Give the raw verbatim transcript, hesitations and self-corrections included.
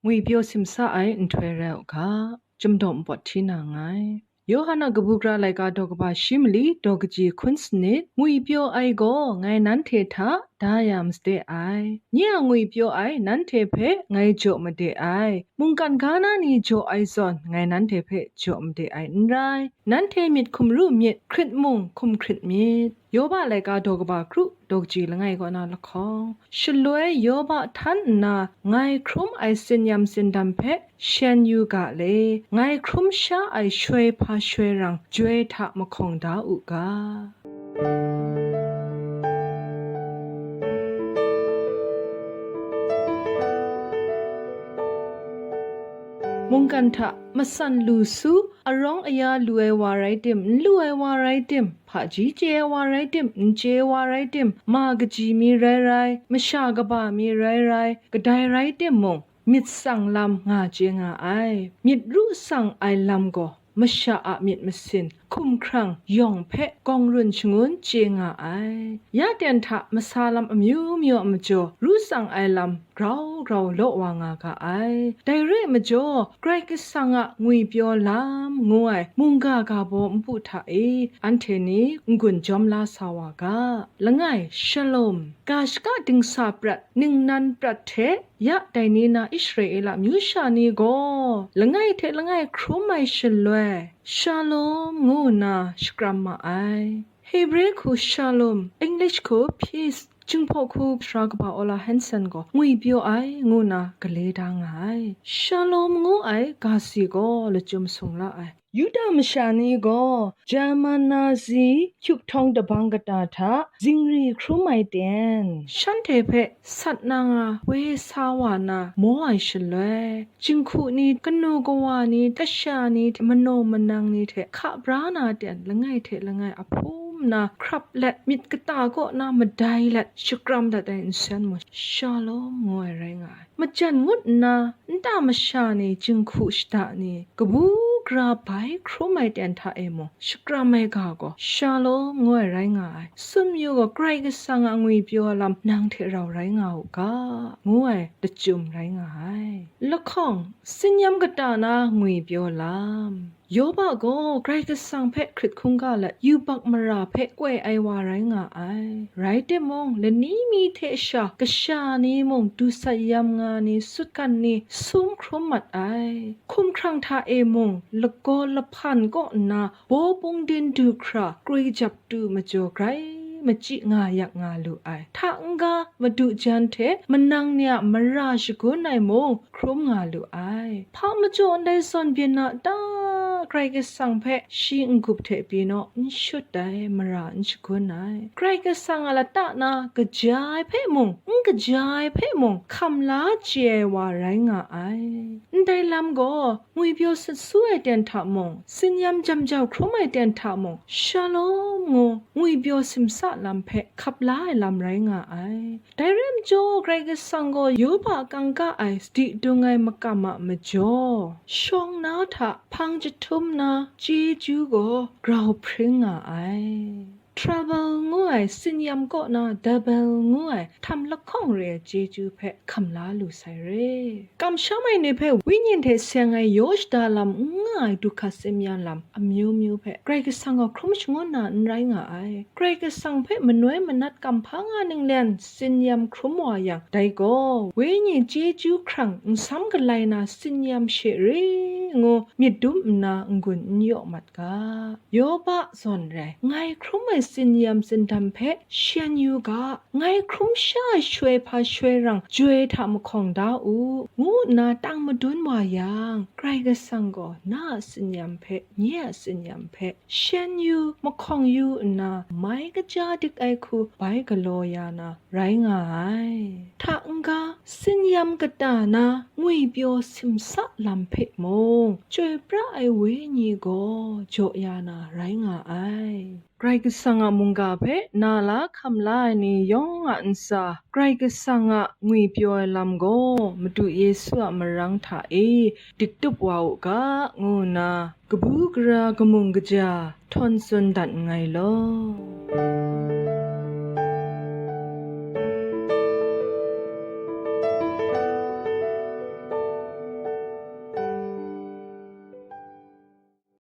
ngwipyaw simsa ai nhtoi rai u ga, chyum daw npawt hti na nngai. Yawhan a kabu gara laika daw kaba shi mali daw kaji hkun sanit, ngwipyaw ai gaw ngai nanhte hta da ya made ai. Nye a ngwipyaw ai nanhte hpe ngai jaw made ai. Mungkan ga na ni jaw ai zawn ngai nanhte hpe jaw made ai n rai. Nanhte myit hkum ru myit, hkrit mung hkum hkrit myit. Yoba laika daw kaba kru daw kaji langai kaw na lahkawng, shaloi Yoba htan nna ngai hkrum ai tsin-yam tsindam hpe shen yu ga le, ngai hkrum sha ai shoi hpa shoi rang joi hta mahkawng da u ga. Mungkan hta matsan lu su, arawng aya lu ai wa rai tim, n lu ai wa rai tim, hpaji chye ai wa rai tim, n chye ai wa rai tim, ma kaji mi rai rai, masha kaba mi rai rai, kadai rai timung, myit tsang lam nga chye nga ai. Myit ru tsang ai lam gaw, masha a myit masin, hkum hkrang yawng hpe gawng run shangun chye nga ai. Ya ten hta masa lam amyu myu a majaw, ru tsang ai lam grau grau law wa nga ga ai. Dai re ai majaw, Karai Kasang a ngwipyaw lam ngu ai mungga ga baw npu hta e anhte ni n-gun jawm la sa wa ga. Langai, Shalom, ga shaka dingsa prat, ningnan prat hte, ya dai ni na Israela myu sha ni gaw, langai hte langai hkrum ai shaloi, Shalom ngu nna shakram ma ai. Hebre hku Shalom, English hku peace, Jinghpaw hku sara kaba Ola Hanson gaw ngwipyaw ai ngu nna gale da nga ai. Shalom ngu ai ga si gaw lachyum sung la ai. Yuda masha ni gaw German Nazi hyuk htawng dabang kata hta zingri hkrum ai ten, shanhte hpe sat na nga woi sa wa na maw ai shaloi, jinghku ni, kanu kawa ni, kasha ni, manaw manang ni hte hka bra na ten langai hte langai a hpum nna hkrap let, myit kata kaw na madai let, shakram dat ai nsen mung, Shalom ngu ai rai nga ai. Majan ngut nna, nta masha ni, jinghku shada ni, kabu gara bai hkrum ai ten hta e mung, shakram ai ga gaw, Shalom ngu ai rai nga ai. Tsun yu gaw, Karai Kasang a ngwipyaw lam nang hte rau rai nga u ga, ngu ai lachyum rai nga ai. Lahkawng, tsin-yam kata na ngwipyaw lam. Yoba gaw Karai Kasang hpe hkrit hkungga let yubak mara hpe koi ai wa rai nga ai. Rai timung, lani mi hte sha kasha ni mung, dusat yam nga ni, sutgan ni, sum hkrum mat ai. Hkum hkrang hta e mung, lagaw lahpan kaw nna, baw bungdin du hkra, kroi jap tu majaw grai machyi nga yak nga lu ai. Hta n-ga madu jan hte manang ni a mara shagun ai mung hkrum nga lu ai. Hpa majaw ndai zawn byin na ta? Karai Kasang hpe shi n-gup hte pyi naw n shut ai, mara n shagun ai. Karai Kasang a lata na kaja ai hpe mung, n kaja ai hpe mung, hkam la chye ai wa rai nga ai. Ndai lam gaw, ngwipyaw sut su ai ten hta mung, tsin-yam jam jau hkrum ai ten hta mung, Shalom ngu ngwipyaw simsa lam hpe hkap la ai lam rai nga ai. Dai rai majaw, Karai Kasang gaw Yoba kangka ai sadi dung ai makam a majaw, shawng na hta hpang jahtum na chyeju gaw grau hpring nga ai. Trouble ngu ai tsin-yam kaw na double ngu ai htam lahkawng re ai chyeju hpe hkam la lu sai re. Kamsham ai ni hpe wenyi hte seng ai yaw shada lam n nga ai du hka tsin-yam lam amyu myu hpe Karai Kasang gaw hkrum shangun na n rai nga ai. Karai Kasang hpe manoi manat kamhpa nga ninglen tsin-yam hkrum wa yang, dai gaw wenyi chyeju hkrang nsam galai na tsin-yam she re ngu myit dum nna n-gun n yaw mat ga. Yoba zawn rai, ngai hkrum ai tsin-yam tsindam hpe shen yu ga, ngai hkrum sha ai shoi hpa shoi rang joi hta mahkawng da u, ngu nna tang madun wa yang, Karai Kasang gaw na a tsin-yam hpe, nye a tsin-yam hpe, shen yu, mahkawng yu nna, mai kaja dik ai hku bai galaw ya na, rai nga ai. Hta n-ga, tsin-yam kata na ngwipyaw simsa lam hpe mung, chyoi pra ai wenyi gaw jaw ya na rai nga ai. Karai Kasang a mungga hpe na la hkam la ai ni yawng a ntsa, Karai Kasang a ngwipyaw ai lam gaw Madu Yesu a marang hta e dik tup wa u ga, ngu nna, kabu gara kamung kaja htawn tsun dat nngai law.